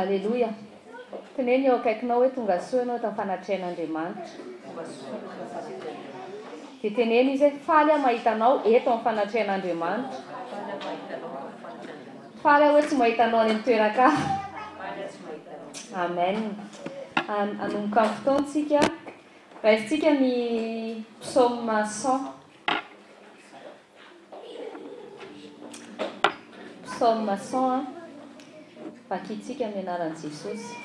Aleloia. Teneno eo akaikinao hoe tonga soa ianao eto amin'ny fanatrehan'Andriamanitra. Dia teneno izy hoe faly aho mahita anao eto amin'ny fanatrehan'Andriamanitra. Faly aho hoe tsy mahita anao any amin'ny toeran-kafa. Amen. Hanomboka ny fotoantsika. Raisintsika ny psaume 100. Psaume 100 Vakintsika amin'ny anaran'i Jesosy.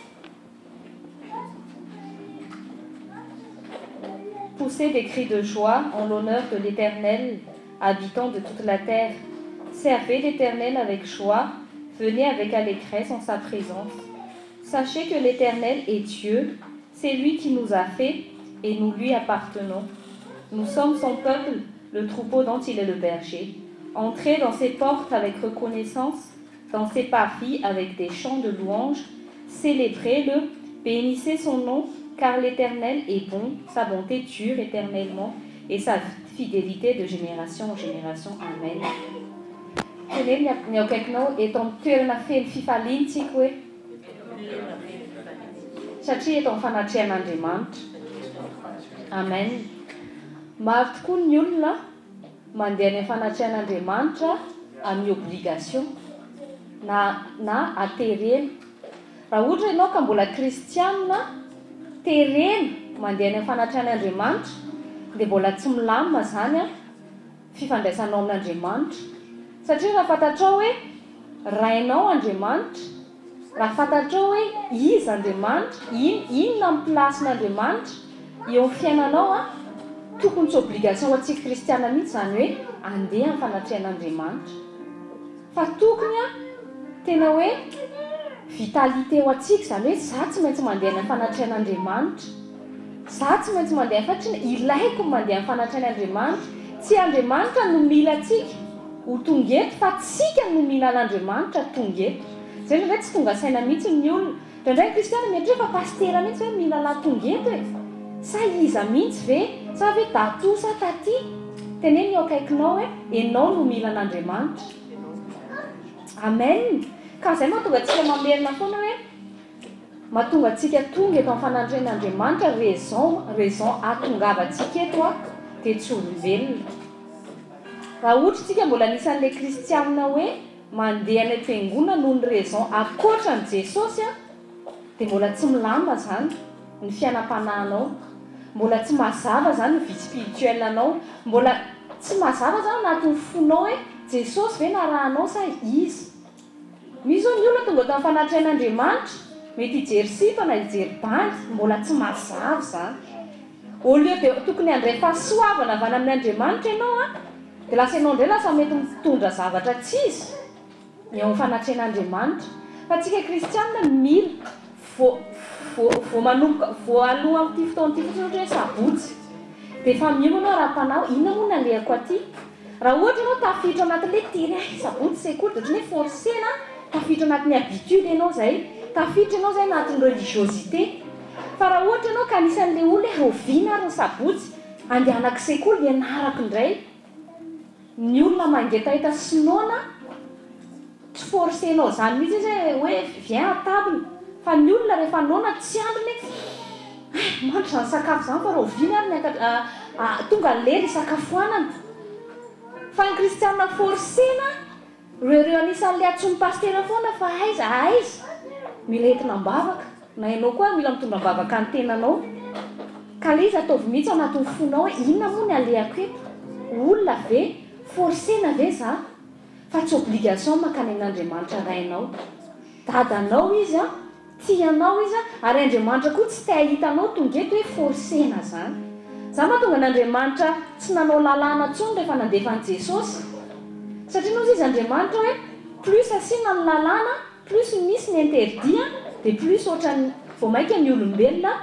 Poussez des cris de joie en l'honneur de l'Éternel, habitants de toute la terre. Servez l'Éternel avec joie, venez avec allégresse en sa présence. Sachez que l'Éternel est Dieu, c'est lui qui nous a fait et nous lui appartenons. Nous sommes son peuple, le troupeau dont il est le berger. Entrez dans ses portes avec reconnaissance, dans ses parvis avec des chants de louange. Célébrez-le, bénissez son nom, car l'Éternel est bon, sa bonté dure éternellement et sa fidélité de génération en génération. Amen. Teneno ny eo akaikinao eto amin'ny toerana feno fifaliana tsika hoe satria eto amin'ny fanatrehan'Andriamanitra. Amen. Maro tokoa ny olona mandeha any amin'ny fanatrehan'Andriamanitra amin'ny obligation na na aterena. Raha ohatra ianao ka mbola kristianina terena mandeha any amin'ny fanatrehan'Andriamanitra dia mbola tsy milamina izany an. fifandraisanao amin'Andriamanitra. Satria raha fantatrao hoe Rainao Andriamanitra, raha fantatrao hoe iza Andriamanitra, in, inona ny place-n'Andriamanitra eo amin'ny fiainanao an, tokony tsy obligation ho antsika kristiana mihitsy izany hoe andeha amin'ny fanatrehan'Andriamanitra. Fa tokony an, tena hoe vitalité ho antsika izany hoe za tsy maintsy mandeha any amin'ny fanatrehan'Andriamanitra. Za tsy maintsy mandeha fa tsy ilaiko ny mandeha amin'ny fanatrehan'Andriamanitra. Tsy Andriamanitra no mila antsika ho tonga eto fa tsika no mila an'Andriamanitra tonga eto. Zay indraindray tsy tonga saina mihitsy ny olona. Indraindray ny kristiana mieritreritra fa pasitera mihitsy ve mila lahy tonga eto e? Sa iza mihitsy ve? Sa ve datoa sa taty? Teneno eo akaikinao hoe enao no mila an'Andriamanitra. Amen! Ka zay mahatonga antsika mamerina foana hoe Mahatonga antsika tonga eto amin'ny fanandren'Andriamanitra raison raison ahatongavantsika eto a dia tsy olombelona. Raha ohatra isika mbola anisan'ilay kristianina hoe mandeha any am-piangonana noho ny raison ankoatra an'i Jesosy a dia mbola tsy milamina izany ny fiainam-panahinao, mbola tsy mazava izany ny vie spirituelle anao, mbola tsy mazava izany anatin'ny fonao hoe Jesosy ve no arahanao sa iza. Misy zao ny olona tonga tao amin'ny fanatrehan'Andriamanitra, mety hijery sipa na hijery bandy, mbola tsy mazava izany. Au lieu de tokony handray fahasoavana avy any amin'Andriamanitra ianao an, dia lasa ianao indray lasa mety mitondra zavatra tsy izy eo amin'ny fanatrehan'Andriamanitra. Fa antsika kristianina mila Vao vao vao manomboka vao aloha amin'ity fotoana ity fotsiny ohatra hoe sabotsy dia efa miomana aho raha-panahy hoe inona moa no alehako aty? Raha ohatra ianao tafiditra ao anatin'ilay tery ahy sabotsy sekoly dia ohatran'ny hoe forcer-na tafiditra anatin'ny habitude ianao izay, tafiditra ianao izay anatin'ny religiosité. Fa raha ohatra ianao ka anisan'ilay olona hoe rahoviana ary ny sabotsy andehanako sekoly hianarako indray Ny olona mangetaheta sy noana tsy forcer-nao zany mihitsy izy hoe hoe viens à table fa ny olona rehefa noana tsy andriny hoe hay mandry zany sakafo zany fa rahoviana ary miakatra tonga ny lera hisakafoanana fa ny kristiana forcer-na Reo reo anisan'le antsoin'ny pasitera foana fa aiza aiza? Mila entina am-bavaka, na ianao koa mila mitondra am-bavaka ny tenanao. Ka le izy ataovy mihitsy ao anatin'ny fonao hoe inona moa ny alehako eto? Olona ve? Forcer-na ve za? Fa tsy obligation mankany amin'Andriamanitra Rainao. Dadanao izy an! Tia anao izy ary Andriamanitra koa tsy te hahita anao tonga eto hoe forcena zany. Zany mahatonga an'Andriamanitra tsy nanao lalàna tsony rehefa nandefa an'i Jesosy. Satria nozy izy Andriamanitra hoe plus asiana ny lalàna plus misy ny interdit an dia plus ohatran'ny vao maika ny olombelona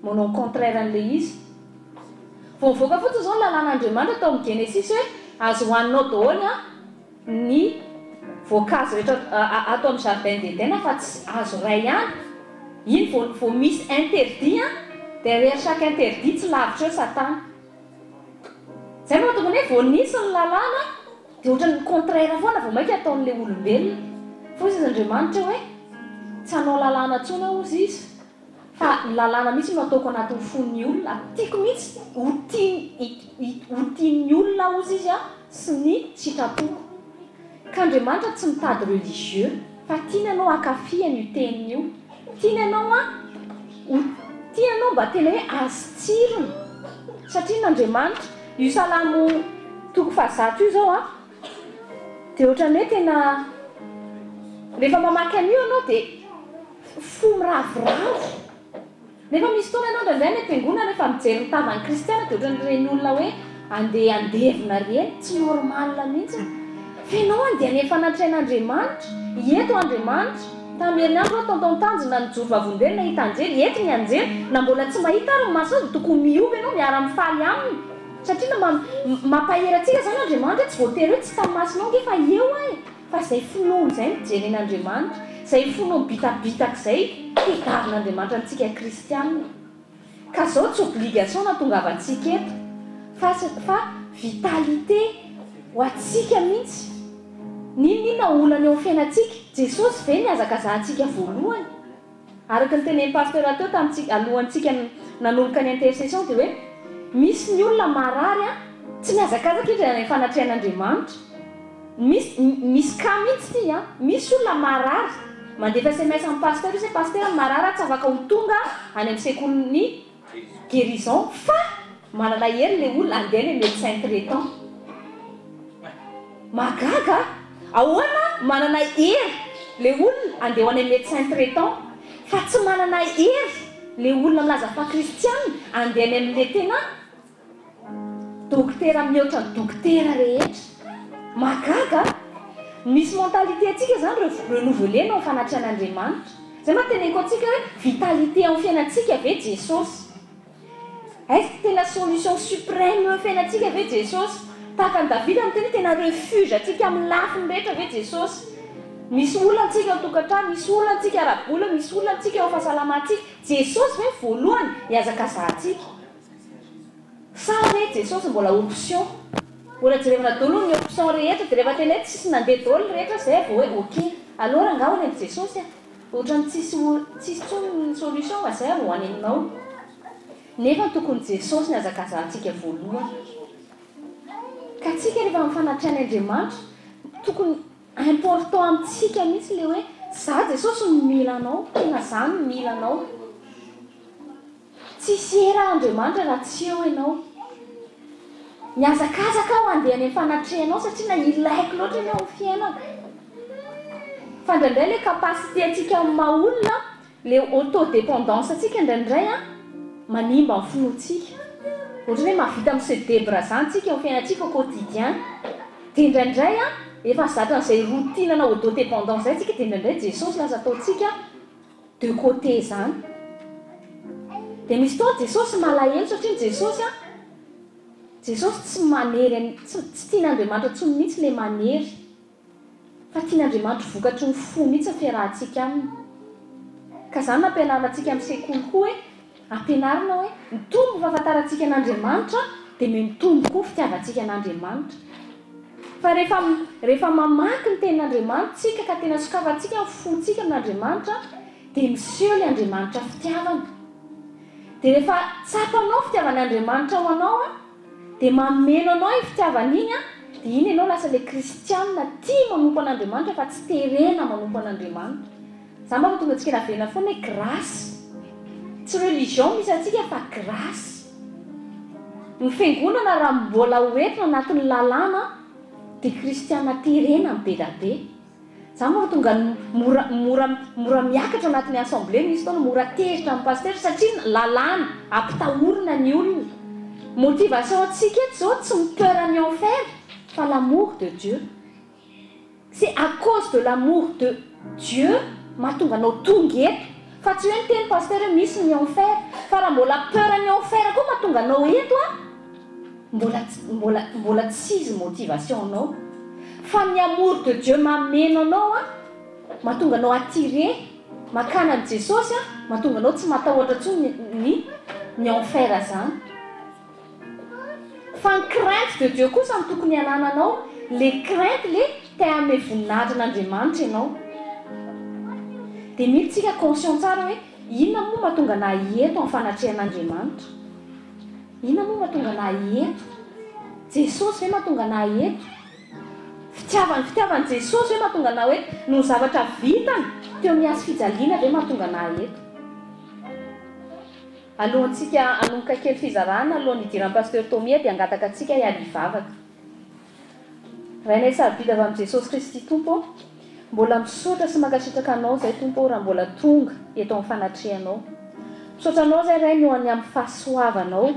manao ny contraire an'ilay izy. Vao nivoaka fotsiny izao ny lalàn'Andriamanitra tao amin'ny Genesisy hoe azo hohaninao daholo an. ny voankazo rehetra ato amin'ny jardin d'Eden fa tsy azo iray ihany, iny vao vao misy interdit an, derrière chaque interdit tsy lavitra eo satana. Zay no mahatonga ny hoe vao nisy ny lalàna dia ohatran'ny contraire foana vao maika ataon'ilay olombelona. Fa hoy izy Andriamanitra hoe. Tsy hanao lalàna intsony aho hozy izy fa ny lalàna mihitsy no ataoko anatin'ny fon'ny olona. Tiako mihitsy ho tia ho tian'ny olona hozy izy sy ny sitrapoko. Ka Andriamanitra tsy mitady religieux fa tiany ianao hankafy an'io teniny io. Tiany ianao an ho tiany ianao mba tena hoe azo tsirony. Satria n'Andriamanitra, io salamo toko fahazato io izao an, dia ohatran'ny hoe tena rehefa mamaky an'io ianao dia fo miravoravo. Nefa misy fotoana ianao indraindray any am-piangonana rehefa mijery ny tavan'ny kristiana dia ohatran'ireny olona hoe andeha handevina ireny, tsy normal mihitsy. Fa ianao andeha any amin'ny fanatrehan'Andriamanitra, eto Andriamanitra, tamin'ny herinandro aho tonton Tanjona nijoro vavolombelona nahita anjely, eto ny anjely, na mbola tsy mahita ary ny masonao dia tokony mihoby ianao miara-mifaly aminy. Satria na mampahery antsika izany Andriamanitra hoe tsy voatery hoe tsy tamin'ny masonao ange fa eo aho e! Fa izay finoana izay no jeren'Andriamanitra, izay finoana mibitabitaka izay tediavin'Andriamanitra antsika kristiana. Ka izao tsy obligation nahatongavantsika eto fa fa vitalité ho antsika mihitsy. N'inon'inona olana eo amin'ny fiainantsika, Jesosy ve nihazakazahantsika voalohany? Araka ny tenenin'i Pasteur teo tamintsika alohantsika nanomboka ny intercession dia hoe misy ny olona marary an, tsy mihazakazaka izy any amin'ny fanatrehan'Andriamanitra. Misy misy cas mihitsy ity an, misy olona marary, mandefa sms amin'i Pasteur izy hoe Pasteur marary aho tsy afaka ho tonga any amin'ny sekolin'ny guérison fa manana hery ilay olona andeha any amin'ny médecin traitant. Mahagaga a! Ahoana manana hery le olona andeha ho any amin'ny médecin traitant fa tsy manana hery le olona milaza fa kristiana andeha any amin'le tena dokotera mihoatra ny dokotera rehetra. Mahagaga a! Misy mentalité antsika zany renouveler-na ao fanatrehan'Andriamanitra. Zay mba teneniko antsika hoe vitalité ao amin'ny fiainantsika ve Jesosy? Est ce tena solution supreme eo fiainantsika ve Jesosy? Tahaka an'i Davida miteny hoe tena refuge antsika amin'ny lafiny rehetra ve Jesosy? Misy olana antsika ao an-tokantrano, misy olana antsika ara-bola, misy olana antsika eo amin'ny fahasalamantsika. Jesosy ve voalohany hihazakazahantsika? Sa hoe Jesosy mbola option? Mbola jerevana daholo ny option rehetra dia rehefa tena hoe tsisy nandeha daholo ny rehetra zay vao hoe ok, aleo rangaha ho any amin'i Jesosy a! Ohatran'ny tsisy tsisy tsony ny solution fa zay vao any aminao. Nefa tokony Jesosy ny hazakazahantsika voalohany. Ka tsika rehefa mifanatrany Andriamanitra tokony important amintsika mihitsy le hoe za Jesosy no mila anao, tena za no mila anao. Tsisy era Andriamanitra raha tsy eo ianao. Mihazakazaka aho handeha any amin'ny fanatrehanao satria na ilaiko loatra ianao amin'ny fiainako. Fa indraindray ilay capacité antsika amin'ny maha olona, ilay auto-dépendance antsika indraindray an, manimba ny finoantsika. Ohatran'ny hoe mahavita mi-se debra zany tsika eo amin'ny fiainantsika au quotidien. Dia indraindray an, efa zatra an'izay routine ana auto-dépendance izay tsika dia indraindray Jesosy lasa ataontsika de côté zany. Dia misy fotoana Jesosy malahelo satria ny Jesosy an, Jesosy tsy manery an, tsy tsy tian'Andriamanitra intsony mihitsy ilay manery. Fa tian'Andriamanitra ho vokatry ny fo mihitsy ny fiarahantsika aminy. Ka izany no ampianarina antsika amin'ny sekoly koa hoe, ampianarina hoe, mitombo ny fahafantarantsika an'Andriamanitra dia miha-mitombo koa ny fitiavantsika an'Andriamanitra. Fa rehefa rehefa mamaky ny tenin'Andriamanitra tsika ka tena sokafantsika ny fontsika amin'Andriamanitra dia miseho ilay Andriamanitra fitiavana. Dia rehefa tsapanao fitiavan'Andriamanitra ho anao an, dia mameno anao iny fitiavana iny an, dia iny ianao lasa ilay kristiana tia manompo an'Andriamanitra fa tsy terena manompo an'Andriamanitra. Za mba tonga antsika naverina foana hoe grâce. Tsy religion misy antsika fa grâce. Ny fiangonana raha mbola ho entina anatin'ny lalàna dia kristiana terena ny be da be. Za moa tonga mora mora mora miakatra anatin'ny assemblée misy fotoana mora tezitra amin'ny pasteur satria lalàna ampitahorina ny olona. Motivation antsika eto zao tsy ny peur ny enfer fa l'amour de Dieu. C'est à cause de l'amour de Dieu mahatonga anao tonga eto fa tsy hoe niteny pasteur hoe misy ny enfer fa raha mbola peur ny enfer koa mahatonga anao eto an mbola mbola mbola tsy izy motivation anao fa ny amour de Dieu mameno anao an mahatonga anao attirer makany amin'i Jesosy an mahatonga anao tsy matahotra intsony ny ny enfer zany. Fa ny crainte de Dieu kosa no tokony hanananao, le crainte le te hanome voninahitra an'Andriamanitra ianao. Dia mila tsika conscient tsara hoe inona moa mahatonga anah eto amin'ny fanatrehan'Andriamanitra? Inona moa mahatonga anah eto? Jesosy ve mahatonga anah eto? Fitiavany fitiavan'i Jesosy ve mahatonga anah eto? Noho ny zavatra vitany teo amin'ny hazo fijaliana ve mahatonga anah eto? Alohantsika hanomboka kely fizarana alohan'ny hidiran'i Pasteur Tomia dia hangataka antsika hiady hivavaka. Rainay sarobidy avy amin'i Jesosy Kristy Tompo ô, mbola misaotra sy mankasitraka Anao izay Tompo ô raha mbola tonga eto amin'ny fanatrehanao. Misaotra Anao izay Ray noho ny amin'ny fahasoavanao,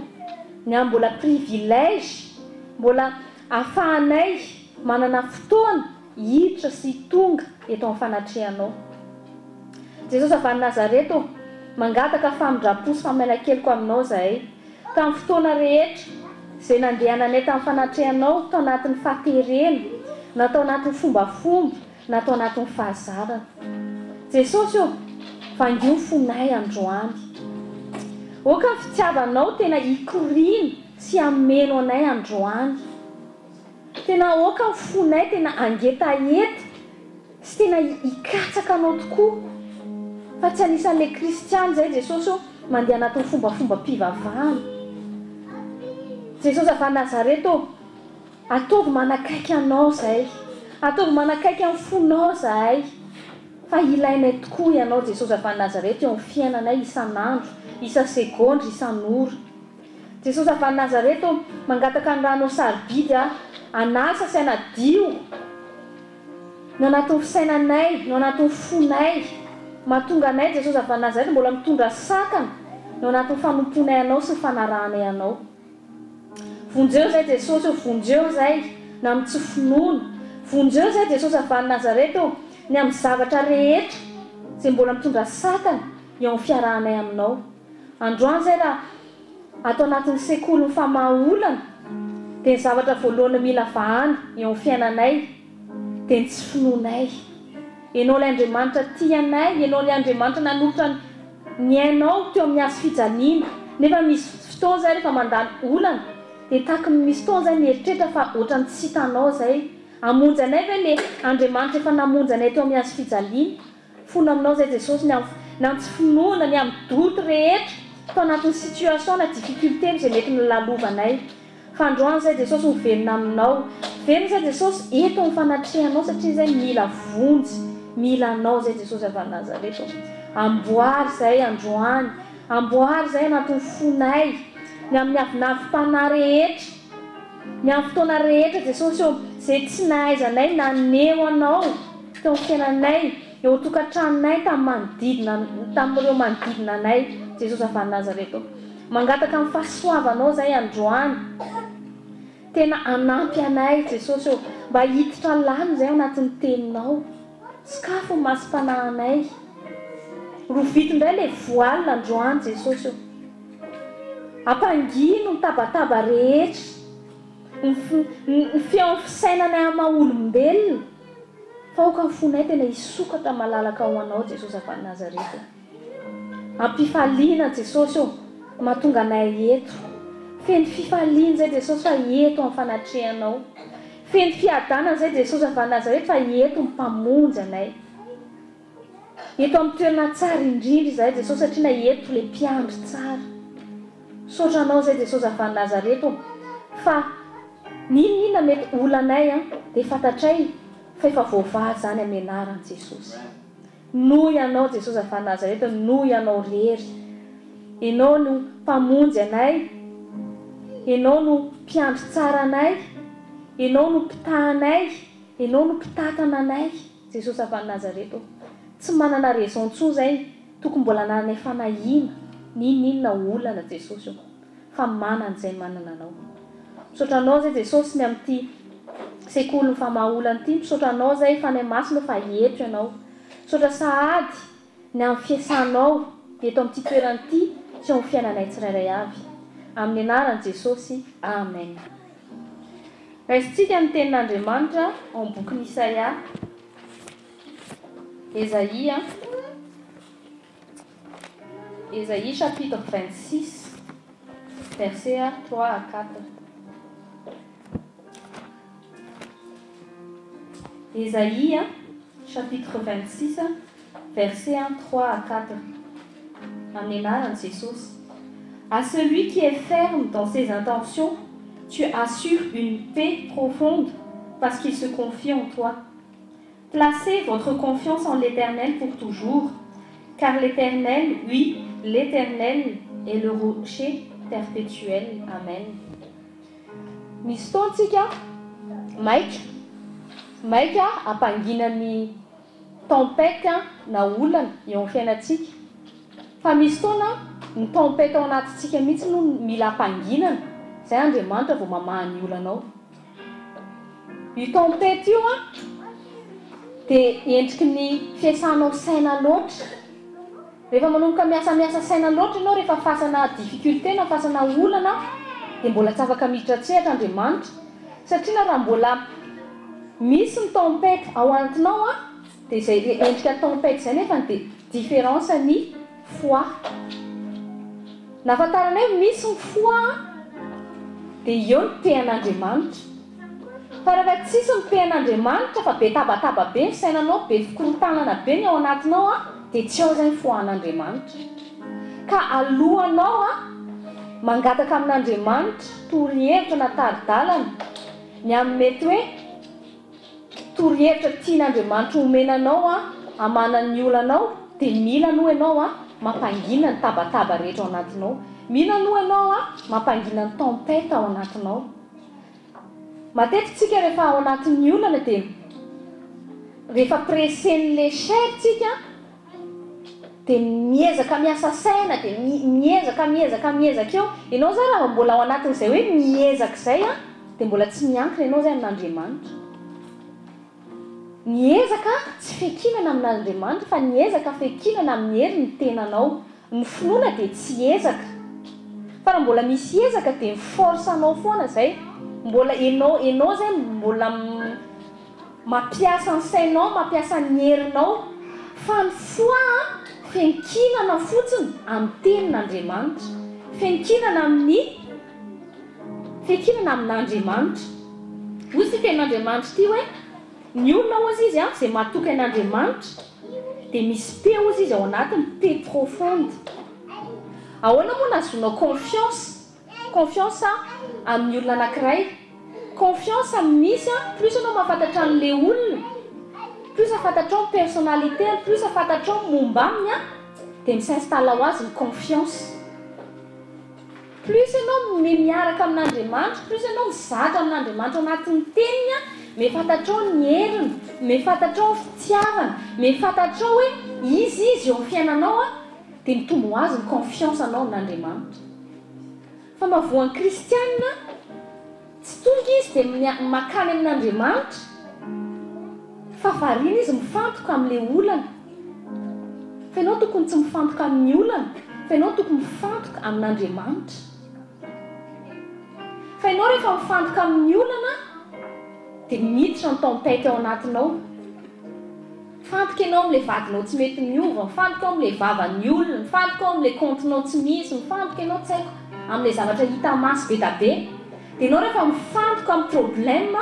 ny amin'ny mbola privilège mbola ahafahanay manana fotoana hiditra sy tonga eto amin'ny fanatrehanao. Jesosy avy any Nazareta ô, mangataka famindram-po sy famelan-keloka aminao izahay. Tamin'ny fotoana rehetra izay nandehananay tamin'ny fanatrehanao, tao anatin'ny fahaterena, na tao anatin'ny fombafomba, na tao anatin'ny fahazarana. Jesosy ô, vangio ny fonay androany. Aoka ny fitiavanao tena hikoriana sy hameno anay androany. Tena aoka ny fonay tena hangetaheta sy tena hikatsaka anao tokoa fa tsy anisan'ilay kristiana izay Jesosy ô mandeha anatin'ny fombafombam-pivavahana. Jesosy avy any Nazareta ô, ataovy manakaiky anao izahay, ataovy manakaiky amin'ny fonao izahay fa ilainay tokoa ianao Jesosy avy any Nazareta eo amin'ny fiainanay isan'andro, isa-segondra, isan'ora. Jesosy avy any Nazareta ô, mangataka ny ranao sarobidy aho, hanasa sy hanadio ny ao anatin'ny fisainanay, ny ao anatin'ny fonay. Mahatonga anay Jesosy avy any Nazareta mbola mitondra sakana ny ao anatin'ny fanompoanay Anao sy ny fanarahanay Anao. Vonjeo izay Jesosy ô, vonjeo izay na amin'ny tsy finoana. Vonjeo izay Jesosy avy any Nazareta ô, ny amin'ny zavatra rehetra izay mbola mitondra sakana eo amin'ny fiarahanay Aminao. Androany izay raha ato anatin'ny sekoly mifamaha olana dia ny zavatra voalohany mila vahana eo amin'ny fiainanay dia ny tsy finoanay. Ianao ilay Andriamanitra tia anay, Ianao ilay Andriamanitra nanolotra ny ainao teo amin'ny hazo fijaliana. Nefa misy fotoana izay rehefa mandalo olana dia tahaky ny misy fotoana izay mieritreritra fa ohatran'ny tsy hitanao izay. Hamonjy anay ve ilay Andriamanitra efa namonjy anay teo amin'ny hazo fijaliana? Fona aminao zay Jesosy ny ny amin'ny tsy finoana, ny amin'ny doute rehetra tao anatin'ny situation na difficulté izay mety nolalovanay. Fa androany zay Jesosy miverina aminao. Miverina zay Jesosy eto amin'ny fanatrehanao satria zay mila vonjy, mila anao zay Jesosy avy any Nazareth ô. Amboary zay androany, amboary zay anatin'ny fonay, ny amin'ny avinavom-panahy rehetra, ny amin'ny fotoana rehetra Jesosy ô, izay tsy nahaizanay naneho anao. Teo amin'ny fiainanay, eo an-tokantranonay, tamin'ny manodidina, tamin'ireo manodidina anay. Jesosy avy any Nazareth ô. Mangataka ny fahasoavanao izahay androany. Tena hanampy anay Jesosy ô. Mba hiditra lalina izahay ao anatin'ny teninao. Sokafy ny masom-panahinay. Rovito indray ilay voile androany Jesosy ô. Ampangino ny tabataba rehetra. Ny feon'ny fisainanay amin'ny maha olombelona. Fa aoka ny fonay tena hisokatra malalaka ho Anao Jesosy avy any Nazareth o. Am-pifaliana Jesosy o, mahatonga anay eto. Feno fifaliana izay Jesosy fa eto amin'ny fanatrehanao. Feno fiadanana izay Jesosy avy any Nazareth fa eto ny Mpamonjy anay. Eto amin'ny toerana tsara indrindra izahay Jesosy satria na eto ilay mpiandry tsara. Misaotra anao izay Jesosy avy any Nazareth ô fa n'inon'inona mety olanay an dia fantatray fa efa voavaha izany amin'ny anaran'i Jesosy. Noho ianao Jesosy avy any Nazareth noho ianao rery. Ianao no mpamonjy anay. Ianao no mpiandry tsara anay. Ianao no mpitaha anay. Ianao no mpitatana anay. Jesosy avy any Nazareth ô. Tsy manana raison tsony zay tokony mbola anananay fanahiana n'inon'inona olana Jesosy ô. Fa manana izay manana anao. Misaotra anao zay Jesosy ny amin'ity sekoly ny famaha-olana ity, misaotra anao zay Fanahy Masina ô fa eto ianao. Misaotra sahady ny amin'ny fiasanao eto amin'ity toerana ity sy eo amin'ny fiainanay tsirairay avy. Amin'ny anaran'i Jesosy, Amen. Raisintsika ny tenin'Andriamanitra ao amin'ny bokin'i Isaia, Esaïe, Esaïe chapitre 26, versets 3 à 4. Esaïe chapitre 26, verset 3 à 4. Amin'ny anaran'i Jesosy. À celui qui est ferme dans ses intentions, tu assures une paix profonde parce qu'il se confie en toi. Placez votre confiance en l'Éternel pour toujours, car l'Éternel, oui, l'Éternel est le rocher perpétuel. Amen. Misy fotoana tsika maika, maika hampangina ny tempête na olana eo amin'ny fiainantsika. Fa misy fotoana ny tempête ao anatintsika mihitsy no mila ampanginana, izay Andriamanitra vao mamaha ny olanao. Io tempête io an dia endriky ny fiasanao saina loatra. Rehefa manomboka miasamiasa saina loatra ianao rehefa fasana difficulté na fasana olana dia mbola tsy afaka miditra an-tsehatra Andriamanitra satria na raha mbola misy ny tempête ao anatinao an dia izay endrika tempête izay nefa dia différence ny foi. Nahafantarana hoe misy ny foi an dia eo ny tehan'Andriamanitra. Fa rehefa tsisy ny tehan'Andriamanitra fa be tabataba be ny fisainanao, be fikorontanana be ny ao anatinao an dia tsy ao izay ny foi an'Andriamanitra. Ka alohanao an mangataka amin'Andriamanitra torohevitra na tari-dalana ny amin'ny mety hoe Torohevitra tian'Andriamanitra homena anao hamana ny olanao dia mila aloha ianao mampangina ny tabataba rehetra ao anatinao. Mila aloha ianao mampangina ny tempête ao anatinao. Matetika tsika rehefa ao anatin'ny olana dia rehefa pressen'le chair tsika dia miezaka miasa saina dia miezaka miezaka miezaka eo ianao zany raha mbola ao anatin'izay hoe miezaka izay an dia mbola tsy miankina ianao izay amin'Andriamanitra. Ny ezaka tsy fiankinana amin'Andriamanitra fa ny ezaka fiankinana amin'ny hery ny tenanao. Ny finoana dia tsy ezaka. Fa raha mbola misy ezaka dia mi-force anao foana izay. Mbola ianao ianao izay mbola Mampiasa ny sainao, mampiasa ny herinao, fa ny foi an, fiankinana fotsiny amin'ny tenin'Andriamanitra, fiankinana amin'ny, fiankinana amin'Andriamanitra. Hoy ity tenin'Andriamanitra ity hoe, ny olona hozy izy an, izay matoky an'Andriamanitra, dia misy paix hozy izy ao anatiny, paix profonde. Ahoana moa nahazoanao confiance? Confiance amin'ny olona anakiray. Confiance misy an, plus ianao mahafantatra an'le olona, plus fantatrao ny personnalité-ny, plus fantatrao ny momba aminy an, dia mi-s'installe ho azy ny confiance. Plus ianao mi miaraka amin'Andriamanitra, plus ianao mizatra amin'Andriamanitra ao anatin'ny teniny an, me fantatrao ny heriny, me fantatrao ny fitiavany, me fantatrao hoe iza izy eo amin'ny fiainanao an, dia mitombo ho azy ny confiance anao amin'Andriamanitra. Fa mavoan'ny kristianina, tsy tonga izy dia makany amin'Andriamanitra, fa variana izy mifantoka amin'ilay olana. Fa ianao tokony tsy mifantoka amin'ny olana, fa ianao tokony mifantoka amin'Andriamanitra. Fa ianao rehefa mifantoka amin'ny olana, dia miditra ny tempête ao anatinao. Mifantoka ianao amin'ilay vadinao tsy mety miova, mifantoka ao amin'ilay vavan'ny olona, mifantoka ao amin'ilay compte-nao tsy misy, mifantoka ianao tsy haiko amin'ilay zavatra hita maso be da be. Dia ianao rehefa mifantoka amin'ny problème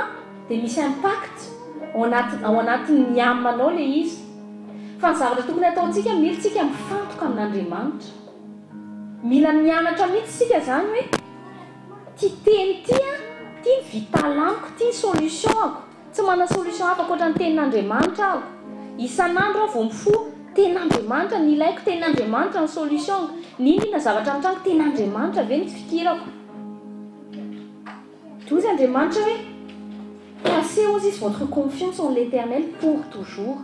dia misy impact ao anaty ao anatin'ny âme-nao ilay izy. Fa ny zavatra tokony hataontsika, mila isika mifantoka amin'Andriamanitra. Mila mianatra mihitsy isika izany hoe ity teny ity an, ity ny vital amiko, ity ny solution-ako. Tsy manana solution hafa ankoatra ny tenin'Andriamanitra aho. Isan'andro aho vao mifoha, tenin'Andriamanitra no ilaiko, tenin'Andriamanitra no solution-ko. N'inon'inona zavatra mitranga, tenin'Andriamanitra ve no fifikirako? Dia hozy Andriamanitra hoe, Placez hozy izy votre confiance en l'Eternel pour toujours.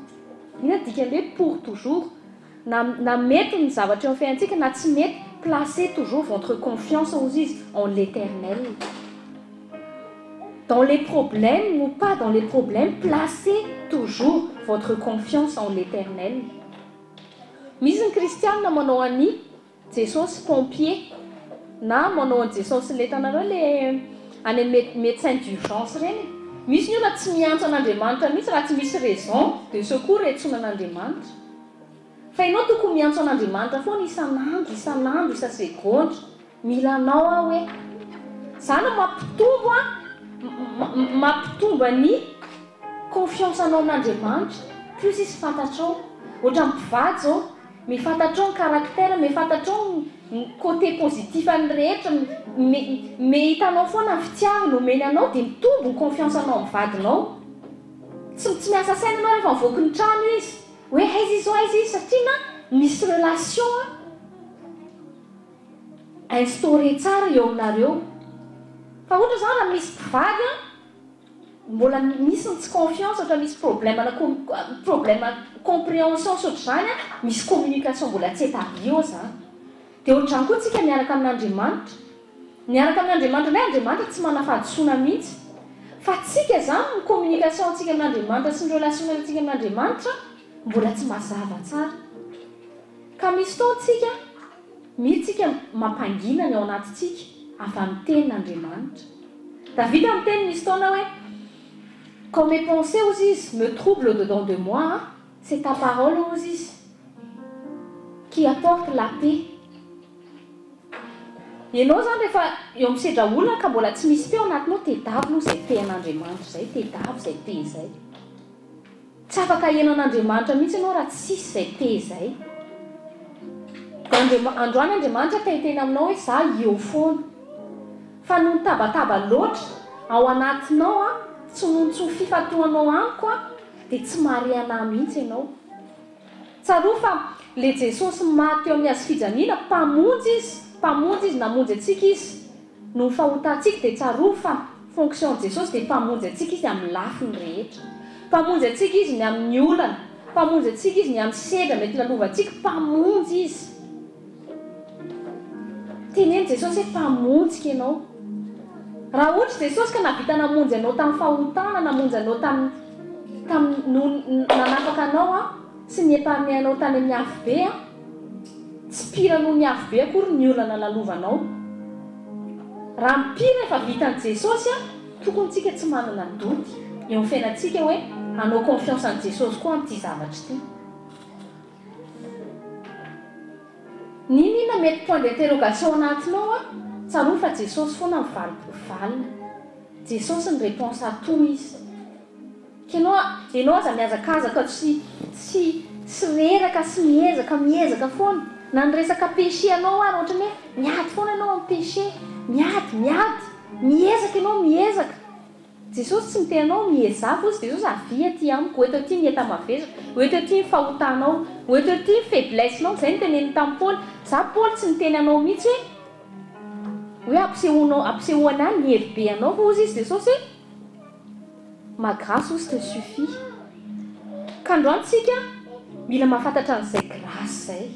Inona no dikan'ny hoe pour toujours? Na na mety ny zavatra eo amin'ny fiainantsika na tsy mety, placez toujours votre confiance hozy izy en l'Eternel. Dans les problèmes ou pas dans les problèmes, placez toujours votre confiance en l'Eternel. Misy ny kristianina manao an'i Jesosy pompier na manao an'i Jesosy le hitanareo le any amin'ny médecin d'urgence ireny e. Misy ny olona tsy miantso an'Andriamanitra mihitsy raha tsy misy raison de secours iantsoana an'Andriamanitra. Fa ianao tokony miantso an'Andriamanitra foana isan'andro, isan'andro, isa-segondra. Mila anao aho e. Zany no mampitombo an, mampitombo ny confiance anao amin'Andriamanitra. Plus izy fantatrao. Ohatran'ny mpivady zao, mifantatrao ny caractère, mifantatrao ny côté positif an'ny rehetra, me me hitanao foana ny fitiavana omeny anao dia mitombo ny confiance anao amin'ny vadinao. Tsy tsy miasa saina ianao rehefa mivoaky ny trano izy, hoe aiza izy zao, aiza izy, satria na misy relation instauré tsara eo aminareo. Fa ohatra zao raha misy mpivady an, Mbola misy ny tsy confiance ohatra misy problème na problème comprehension sy ohatr'izany an, misy communication mbola tsy établie eo zany. Dia ohatr'izany koa tsika miaraka amin'Andriamanitra. Miaraka amin'Andriamanitra indray Andriamanitra tsy manana fahadisoana mihitsy. Fa tsika zany ny communication antsika amin'Andriamanitra sy ny relationnel antsika amin'Andriamanitra mbola tsy mazava tsara. Ka misy fotoana tsika Mila tsika mampangina ny ao anatintsika avy amin'ny tenin'Andriamanitra. Davida miteny misy taona hoe, Quand mes pensées, hozy izy, me troublent au dedans de moi, c'est ta parole, hozy izy, qui apporte la paix. Ianao izany rehefa eo amin'ny sedra olana ka mbola tsy misy paix ao anatinao, tedavo aloha izay paix an'Andriamanitra izay, tedavo izay paix izay. Tsy afaka heno an'Andriamanitra mihitsy ianao raha tsisy izay te izay. Dia Andriama, androany Andriamanitra te hiteny aminao hoe za eo foana. Fa noho ny tabataba loatra ao anatinao an, tsy noho ny tsy ho fifantohanao amiko an, dia tsy mahare anah mihitsy ianao. Tsarovy fa le Jesosy maty teo amin'ny hazofijaliana, Mpamonjy Izy, Mpamonjy Izy, namonjy antsika Izy. Noho ny fahotantsika dia tsarovy fa fonction Jesosy dia mpamonjy antsika Izy amin'ny lafiny rehetra. Mpamonjy antsika Izy ny amin'ny olana, mpamonjy antsika Izy ny amin'ny sedra mety lalovantsika, mpamonjy Izy. Teneno Jesosy hoe mpamonjiko Ianao. Raha ohatra Jesosy ka nahavita namonjy anao tamin'ny fahotana, namonjy anao tamin'ny tamin'ny noho nanafaka anao an, sy ni-épargner anao tany amin'ny afobe an, Tsy pire noho ny afobe akory ny olana lalovanao. Raha ny pire efa vitan'i Jesosy an, tokony tsika tsy manana doute eo amin'ny fiainantsika hoe hanao confiance an'i Jesosy koa amin'ity zavatra ity. N'inon'inona mety point d'interrogation anatinao an, tsarovy fa Jesosy foana ny valiny. Jesosy ny réponse à tout Izy. K'enao enao aza mihazakazaka tsy tsy tsy reraka sy miezaka miezaka foana na ny resaka péché anao ary ohatran'ny hoe miady foana enao amin'ny péché miady miady miezaka enao miezaka Jesosy tsy miteny anao miezaha fa ozy Jesosy avia aty amiko hoeto aty ny enta-mavesatra hoeto aty ny fahotanao hoeto aty ny faiblesse-nao izay no teneniny tamin'i Paoly za Paoly tsy niteny anao mihitsy hoe hoe ampisehoanao ampisehoana ahy ny hery be anao fa ozy izy Jesosy hoe Ma grâce ozy te suffit. Ka androany tsika mila mahafantatra an'izay grâce izay.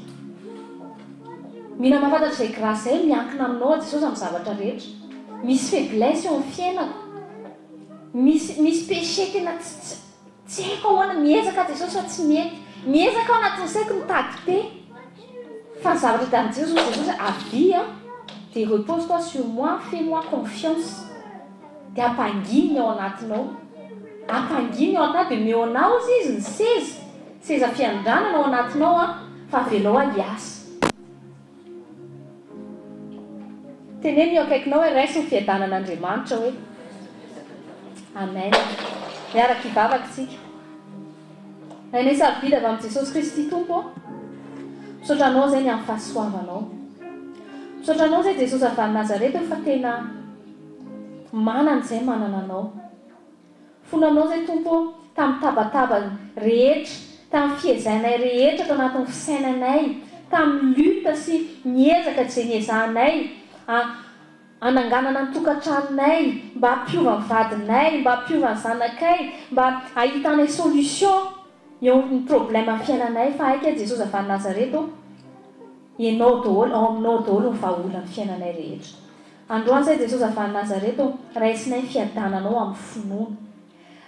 Mila mahafantatra izay grâce izay miankina aminao aho Jesosy amin'ny zavatra rehetra. Misy faiblesse eo amin'ny fiainako. Misy misy péché tena tsy tsy tsy haiko ahoana, miezaka aho Jesosy fa tsy mety. Miezaka aho anatin'ny saiko mitady paix. Fa ny zavatra tadiavin'i Jesosy hoy Jesosy avia dia repose toi sur moi, fais moi confiance. Dia ampanginy ny ao anatinao. Ampanginy ny ao anatinao dia omeo anao ozy izy ny seza, seza fiandranana ao anatinao an, fa avelao aho hiasa. Teneno eo akaikinao hoe raiso ny fiadanan'Andriamanitra hoe. Amen. Miaraka hivavaka isika. Rainay sarobidy avy amin'i Jesosy Kristy Tompo ô, misaotra Anao izay ny amin'ny fahasoavanao. Misaotra Anao izay Jesosy avy any Nazareta ô fa tena Manana izay manana Anao. Fony Anao izay Tompo ô, tamin'ny tabataba rehetra, tamin'ny fiezainay rehetra tao anatin'ny fisainanay, tamin'ny lutte sy ny ezaka izay niezahanay hananganana ny tokantranonay, mba hampiova ny vadinay, mba hampiova ny zanakay, mba hahitanay solution eo amin'ny problème amin'ny fiainanay, fa haika Jesosy avy any Nazareth ô, Ianao daholo, ao aminao daholo ny vahaolan'ny fiainanay rehetra. Androany izay Jesosy avy any Nazareth ô, raisinay ny fiadananao amin'ny finoana.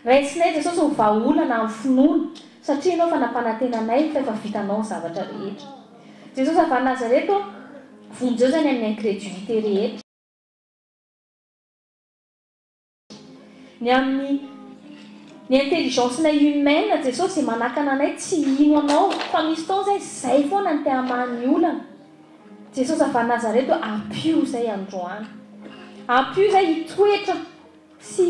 Raisinay Jesosy ny vahaolana amin'ny finoana, satria Ianao efa nampanantena anay fa efa vitanao ny zavatra rehetra. Jesosy avy any Nazareth ô, vonjeo izany amin'ny incrédulité rehetra. Ny amin'ny ny intelligence-nay humaine Jesosy izay manakana anay tsy hino Anao fa misy fotoana izay izay foana no te hamaha ny olana. Jesosy avy any Nazareth ô ampio izay androany. Ampio izay hitoetra sy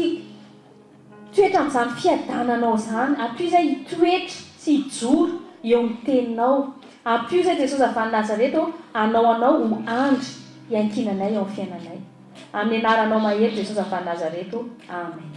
hitoetra amin'izany fiadananao izany. Ampio izay hitoetra sy hijoro. eo amin'ny teninao. Ampio izay Jesosy avy any Nazareta ô, hanao anao ho andry hiankinanay eo amin'ny fiainanay. Amin'ny anaranao mahery Jesosy avy any Nazareta ô. Amen.